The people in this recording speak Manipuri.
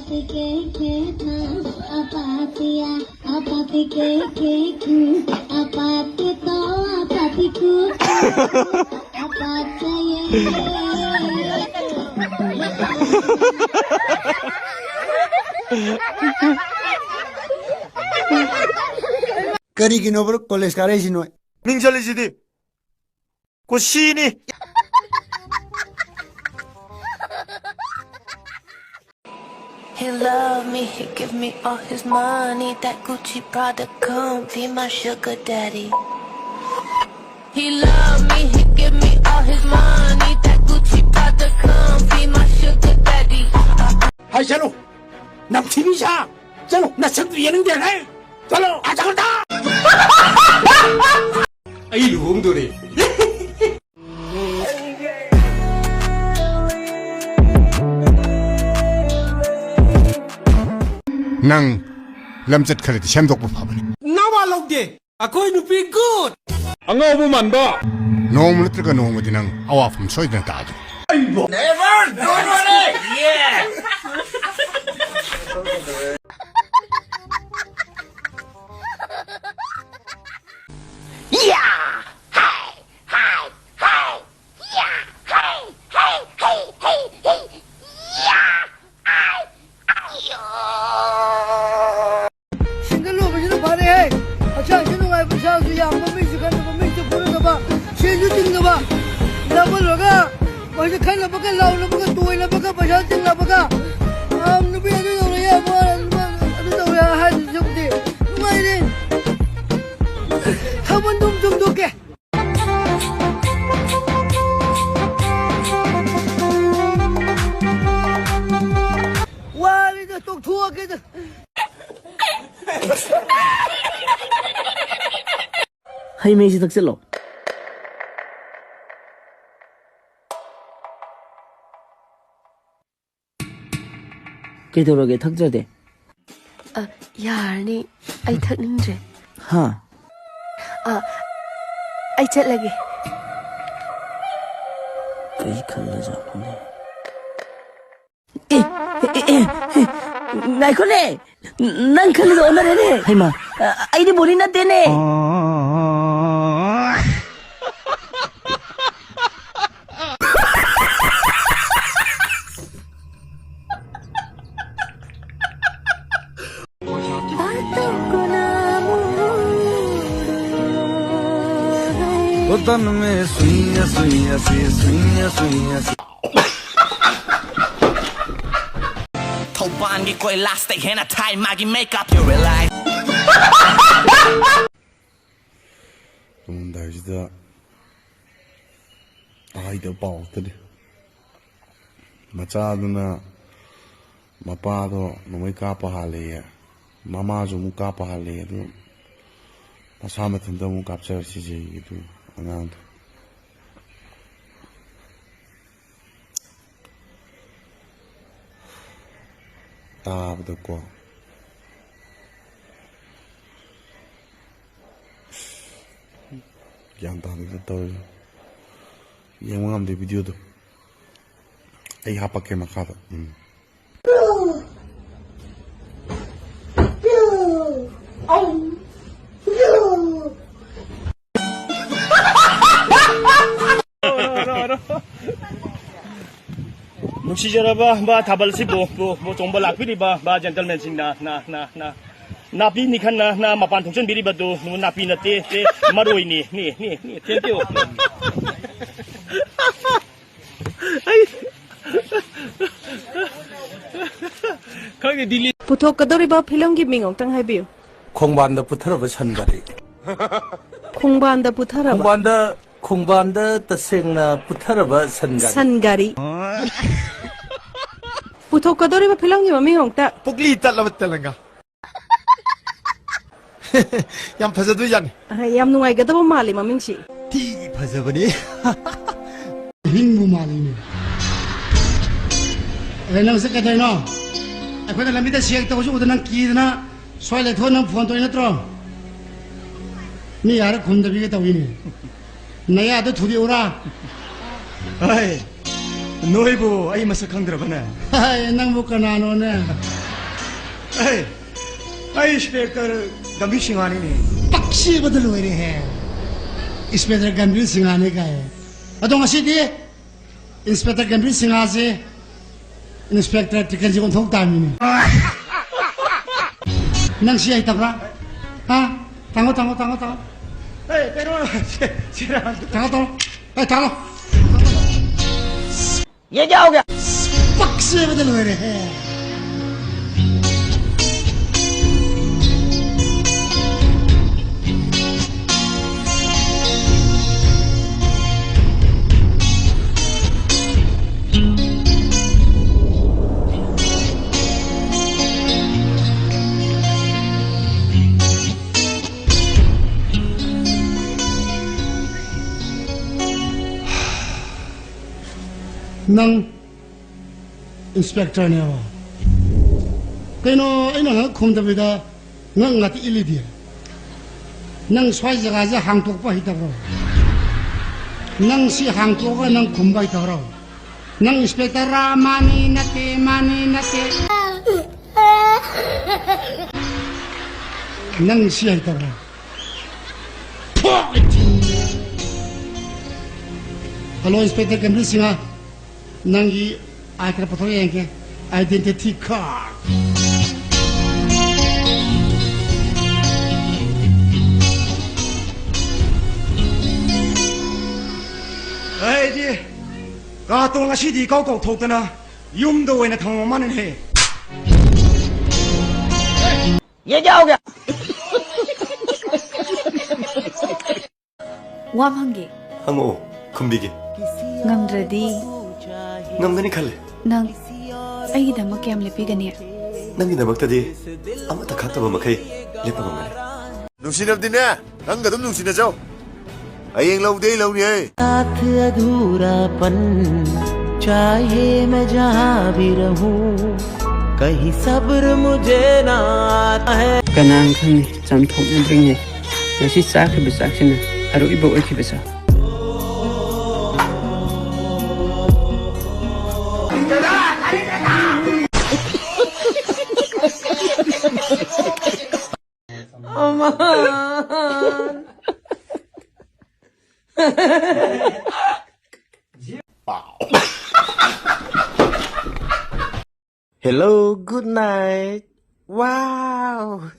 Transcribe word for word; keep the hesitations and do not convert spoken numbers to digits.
Papi ke ke tha, a papi a, a papi ke ke ku, a papi to, a papi ku, a papi ye. ꯀꯔꯤꯒꯤꯅꯣꯕ ꯀꯣꯂꯦꯖ ꯀꯥꯔꯛꯏꯁꯤ ꯅꯣꯏ? ꯃꯤꯡ ꯆꯜꯂꯤꯁꯤꯗꯤ꯫ ꯀꯨꯁꯤꯅꯤ꯫ He love me, he give me all his money. That Gucci Prada come be my sugar daddy. He love me, he give me all his money. That Gucci Prada come be my sugar daddy. ꯍꯥꯏ ꯆꯠꯂꯨ, ꯅꯝꯊꯤꯕꯤ ꯁꯥ, ꯆꯠꯂꯨ, ꯅꯁꯛꯇꯨ ꯌꯦꯡꯅꯤꯡꯗꯦ ꯍꯦ꯫ ꯆꯠꯂꯣ ꯑꯥ ꯆꯠꯈ꯭ꯔꯣ꯫ ꯑꯩ ꯂꯨꯍꯣꯡꯗꯣꯔꯦ꯫ ꯅꯪ ꯂꯝꯆꯠ ꯈꯔꯗꯤ ꯁꯦꯝꯗꯣꯛꯄ ꯐꯕꯅꯤ꯫ ꯅꯋꯥ ꯂꯧꯗꯦ꯫ ꯑꯩꯈꯣꯏ ꯅꯨꯄꯤ ꯒꯨꯗ꯫ ꯑꯉꯥꯎꯕ ꯃꯥꯟꯕ꯫ ꯅꯣꯡꯃ ꯅꯠꯇ꯭ꯔꯒ ꯅꯣꯡꯃꯗꯤ ꯅꯪ ꯑꯋꯥꯐꯝ ꯁꯣꯏꯗꯅ ꯇꯥꯗꯣꯏꯅꯤ꯫ ꯑꯩꯕꯣ꯫ Never, don't worry. Yeah. Yeah. Hey, hey, hey. Yeah. Hey, hey, hey, hey, hey. Yeah. Hey, hey, yo. Single ꯑꯣꯏꯕꯁꯤꯅ ꯐꯔꯦꯍꯦ꯫ ꯍꯛꯆꯥꯡꯁꯨ ꯅꯨꯡꯉꯥꯏꯕ, ꯏꯁꯥꯁꯨ ꯌꯥꯡꯕ, ꯃꯤꯁꯨ ꯈꯟꯗꯕ, ꯃꯤꯁꯨ ꯐꯨꯔꯗꯕ, ꯁꯦꯟꯁꯨ ꯇꯤꯡꯗꯕ꯫ ꯂꯥꯡꯃꯜꯂꯒ ꯃꯣꯏꯁꯨ ꯈꯟꯅꯕꯒ, ꯂꯥꯎꯅꯕꯒ, ꯇꯣꯏꯅꯕꯒ, ꯄꯩꯁꯥ ꯇꯤꯡꯅꯕꯒ꯫ ꯑꯥ, ꯅꯨꯄꯤ ꯑꯗꯨ ꯇꯧꯔꯦ, ꯑꯃ ꯑꯗꯨ ꯇꯧꯔꯦ ꯍꯥꯏꯗꯣꯏ ꯁꯔꯨꯛꯇꯤ ꯅꯨꯡꯉꯥꯏꯔꯦ꯫ ꯊꯥꯕꯜꯗꯨꯝ ꯆꯣꯡꯊꯣꯛꯀꯦ꯫ ꯋꯥꯔꯦꯗ, ꯇꯣꯛꯊꯣꯛꯑꯒꯦꯗ꯫ ꯍꯩ ꯃꯍꯤꯁꯤ ꯊꯛꯆꯤꯜꯂꯣ꯫ ꯀꯩꯗꯧꯔꯒꯦ, ꯊꯛꯇ꯭ꯔꯗꯤ? ꯑ, ꯌꯥꯔꯅꯤ, ꯑꯩ ꯊꯛꯅꯤꯡꯗ꯭ꯔꯦ꯫ ꯍꯥ? ꯑ, ꯑꯩ ꯆꯠꯂꯒꯦ꯫ ꯀꯩ ꯈꯜꯂꯖꯥꯠꯅꯣꯅꯦ? ꯑꯦ, ꯑꯦ, ꯑꯦ, ꯑꯦ, ꯉꯥꯏꯈꯣꯅꯦ, ꯅꯪ ꯈꯜꯂꯤꯗꯣ ꯑꯣꯟꯅꯔꯦꯅꯦ꯫ ꯍꯩꯃꯥ꯫ ꯑ, ꯑꯩꯗꯤ ꯕꯣꯅꯤ ꯅꯠꯇꯦꯅꯦ꯫ वो तन में सुइयां, सुइयां सी, सुइयां, सुइयां सी। ꯊꯧꯕꯥꯜꯒꯤ ꯀꯣꯏꯂꯥꯁꯇ ꯍꯦꯟꯅ ꯊꯥꯏ ꯃꯥꯒꯤ makeup, you realize. ꯇꯨꯝꯃꯝꯗꯥꯏꯁꯤꯗ ꯍꯥꯏꯗꯕ ꯄꯥꯎ ꯉꯥꯛꯇꯅꯤ꯫ ꯃꯆꯥꯗꯨꯅ ꯃꯄꯥꯗꯣ ꯅꯣꯡꯃꯩ ꯀꯥꯞꯄ ꯍꯥꯜꯂꯦꯌꯦ, ꯃꯃꯥꯁꯨ ꯑꯃꯨꯛ ꯀꯥꯞꯄ ꯍꯥꯜꯂꯦ, ꯑꯗꯨ ꯃꯁꯥ ꯃꯊꯟꯇ ꯑꯃꯨꯛ ꯀꯥꯞꯆꯔꯛꯁꯤꯁꯦ ꯑꯗꯨ ꯑꯉꯥꯡꯗꯣ꯫ ꯇꯥꯕꯗꯀꯣ ꯒ꯭ꯌꯥꯟ ꯇꯥꯗꯦꯗ ꯇꯧꯔꯤꯁꯦ꯫ ꯌꯦꯡꯕ ꯉꯝꯗꯦ ꯚꯤꯗꯤꯑꯣꯗꯣ꯫ ꯑꯩ ꯍꯥꯄꯛꯀꯦ ꯃꯈꯥꯗ꯫ ꯎꯝ꯫ ꯅꯨꯡꯁꯤꯖꯔꯕ ꯕꯥ ꯊꯥꯕꯜꯁꯤꯕꯨ, ꯕꯨ, ꯕꯨ ꯆꯣꯡꯕ ꯂꯥꯛꯄꯤꯔꯤꯕ ꯕꯥ gentlemanꯁꯤꯡꯅ, ꯅ, ꯅ, ꯅ, ꯅꯥꯄꯤ ꯅꯤꯡꯈꯟꯅ, ꯅ ꯃꯄꯥꯟ ꯊꯣꯛꯆꯟꯕꯤꯔꯤꯕꯗꯨ ꯅꯥꯄꯤ ꯅꯠꯇꯦ, ꯇꯦ, ꯃꯔꯣꯏꯅꯤ, ꯅꯤ, ꯅꯤ, ꯅꯤ, thank you꯫ ꯑꯩ ꯈꯪꯗꯦ, ꯗꯤꯜꯂꯤ꯫ ꯄꯨꯊꯣꯛꯀꯗꯧꯔꯤꯕ ꯐꯤꯂꯝꯒꯤ ꯃꯤꯡ ꯑꯃꯨꯛꯇꯪ ꯍꯥꯏꯕꯤꯌꯨ꯫ ꯈꯣꯡꯕꯥꯟꯗ ꯄꯨꯊꯔꯕ ꯁꯟ ꯒꯥꯔꯤ꯫ ꯈꯣꯡꯕꯥꯟꯗ ꯄꯨꯊꯔꯕ? ꯈꯣꯡꯕꯥꯟꯗ, ꯈꯣꯡꯕꯥꯟꯗ ꯇꯁꯦꯡꯅ ꯄꯨꯊꯔꯕ ꯁꯟ ꯒꯥꯔꯤ꯫ ꯁꯟ ꯒꯥꯔꯤ꯫ ꯄꯨꯊꯣꯛꯀꯗꯧꯔꯤꯕ ꯐꯤꯂꯝꯒꯤ ꯃꯃꯤꯡ ꯑꯃꯨꯛꯇ꯫ ꯄꯨꯛꯂꯤ ꯇꯠꯂꯕ ꯇꯦꯂꯪꯒꯥ꯫ ꯌꯥꯝ ꯐꯖꯗꯣꯏꯖꯥꯠꯅꯤ꯫ ꯑ, ꯌꯥꯝ ꯅꯨꯡꯉꯥꯏꯒꯗꯕ ꯃꯥꯜꯂꯤ ꯃꯃꯤꯡꯁꯤ꯫ ꯊꯤ ꯐꯖꯕꯅꯤ꯫ ꯑꯍꯤꯡꯕꯨ ꯃꯥꯜꯂꯤꯅꯦ꯫ ꯑꯦ, ꯅꯪ ꯆꯠꯀꯗꯣꯏꯅꯣ? ꯑꯩꯈꯣꯏꯅ ꯂꯝꯕꯤꯗ ꯆꯦꯛ ꯇꯧꯕꯁꯨ ꯎꯗ ꯅꯪ ꯀꯤꯗꯅ ꯁ꯭ꯋꯥꯏ ꯂꯩꯊꯣꯛꯑ ꯅꯪ ꯐꯣꯟ ꯇꯧꯔꯤ ꯅꯠꯇ꯭ꯔꯣ? ꯃꯤ ꯌꯥꯔ ꯈꯨꯝꯗꯕꯤꯒ ꯇꯧꯏꯅꯦ꯫ ꯅꯌꯥꯗꯣ ꯊꯨꯗꯦꯛꯎꯔꯥ? ꯍꯣꯏ꯫ ꯅꯣꯏꯕꯨ ꯑꯩ ꯃꯁꯛ ꯈꯪꯗ꯭ꯔꯕꯅꯦ? ꯍꯥꯏ, ꯅꯪꯕꯨ ꯀꯅꯥꯅꯣꯅꯦ? ꯑꯩ, ꯑꯩ ꯏꯟꯁꯄꯦꯛꯇꯔ ꯒꯝꯚꯤꯔ ꯁꯤꯡꯍꯅꯤꯅꯦ꯫ ꯄꯛꯁꯤꯕꯗ ꯂꯣꯏꯔꯦꯍꯦ꯫ ꯏꯟꯁꯄꯦꯛꯇꯔ ꯒꯝꯚꯤꯔ ꯁꯤꯡꯍꯅꯤ ꯀꯥꯏ꯫ ꯑꯗꯣ ꯉꯁꯤꯗꯤ ꯏꯟꯁꯄꯦꯛꯇꯔ ꯒꯝꯚꯤꯔ ꯁꯤꯡꯍꯁꯦ ꯏꯟꯁꯄꯦꯛꯇꯔ ꯇꯤꯀꯦꯟꯖꯤꯠ ꯑꯣꯟꯊꯣꯛ ꯇꯥꯃꯤꯅꯦ꯫ ꯅꯪ ꯁꯤ ꯍꯩꯇꯕ꯭ꯔꯥ? ꯍꯥ? ꯊꯥꯡꯉꯣ, ꯊꯥꯡꯉꯣ, ꯊꯥꯡꯉꯣ, ꯊꯥꯡꯉꯣ꯫ ꯑꯦ, ꯀꯩꯅꯣ, ꯁꯦ-, ꯁꯦꯔꯥꯟ꯫ ꯊꯥꯡꯉꯣ, ꯊꯥꯡꯉꯣ꯫ ꯑꯦ, ꯊꯥꯡꯉꯣ꯫ ये क्या हो गया? ꯄꯛꯁꯦꯕꯗ ꯂꯣꯏꯔꯦꯍꯦ꯫ ꯅꯪ ꯏꯟꯁꯄꯦꯛꯇꯔꯅꯦꯕ? ꯀꯩꯅꯣ, ꯑꯩꯅ ꯉꯥꯡ ꯈꯨꯝꯗꯕꯤꯗ ꯉꯛ ꯉꯥꯛꯇ ꯏꯜꯂꯤꯗꯤ? ꯅꯪ ꯁ꯭ꯋꯥꯏ ꯖꯒꯥꯁꯦ ꯍꯥꯡꯇꯣꯛꯄ ꯍꯩꯇꯕ꯭ꯔꯣ? ꯅꯪ ꯁꯤ ꯍꯥꯡꯇꯣꯛꯑꯒ ꯅꯪ ꯈꯨꯝꯕ ꯍꯩꯇꯕ꯭ꯔꯣ? ꯅꯪ ꯏꯟꯁꯄꯦꯛꯇꯔꯔꯥ? ꯃꯥꯅꯤ, ꯅꯠꯇꯦ, ꯃꯥꯅꯤ, ꯅꯠꯇꯦ꯫ ꯅꯪ ꯁꯤ ꯍꯩꯇꯕ꯭ꯔꯥ? Hello, inspector Gambhir Singh. ꯅꯪꯒꯤ ꯑꯥꯏ ꯀꯥꯔꯗ ꯄꯨꯊꯣꯔꯛ ꯌꯦꯡꯒꯦ꯫ Identity card. ꯑꯩꯗꯤ ꯀꯥꯇꯣ ꯉꯁꯤꯗꯤ ꯏꯀꯥꯎ ꯀꯥꯎꯊꯣꯛꯇꯅ ꯌꯨꯝꯗ ꯑꯣꯏꯅ ꯊꯝꯃꯝꯃꯅꯤꯍꯦ꯫ ये क्या हो गया? ꯋꯥ ꯑꯃ ꯍꯪꯒꯦ꯫ ꯍꯪꯉꯛꯑꯣ, ꯈꯨꯝꯕꯤꯒꯦ꯫ ꯉꯝꯗ꯭ꯔꯗꯤ? ꯉꯝꯒꯅꯤ ꯈꯜꯂꯦ꯫ ꯅꯪ ꯑꯩꯒꯤꯗꯃꯛ ꯀꯌꯥꯝ ꯂꯦꯞꯄꯤꯒꯅꯤ? ꯅꯪꯒꯤꯗꯃꯛꯇꯗꯤ ꯑꯃꯠꯇ ꯈꯥꯛꯇꯕ ꯃꯈꯩ ꯂꯦꯞꯄ ꯉꯝꯒꯅꯤ꯫ ꯅꯨꯡꯁꯤꯅꯕꯗꯤꯅꯦ, ꯅꯪꯒ ꯑꯗꯨꯝ ꯅꯨꯡꯁꯤꯅꯖꯧ꯫ ꯍꯌꯦꯡ ꯂꯧꯗꯤ ꯑꯩ ꯂꯧꯅꯤꯍꯦ꯫ साथ अधूरापन, चाहे मैं जहां भी रहूं, कहीं सब्र मुझे ना आता है। ꯀꯅꯥꯅ ꯈꯪꯅꯤ, ꯆꯝꯊꯣꯛꯅꯗ꯭ꯔꯤꯉꯩ ꯉꯁꯤ ꯆꯥꯈꯤꯕ ꯆꯥꯛꯁꯤꯅ ꯑꯔꯣꯏꯕ ꯑꯣꯏꯈꯤꯕꯁꯨ꯫ Hello, good night. Wow.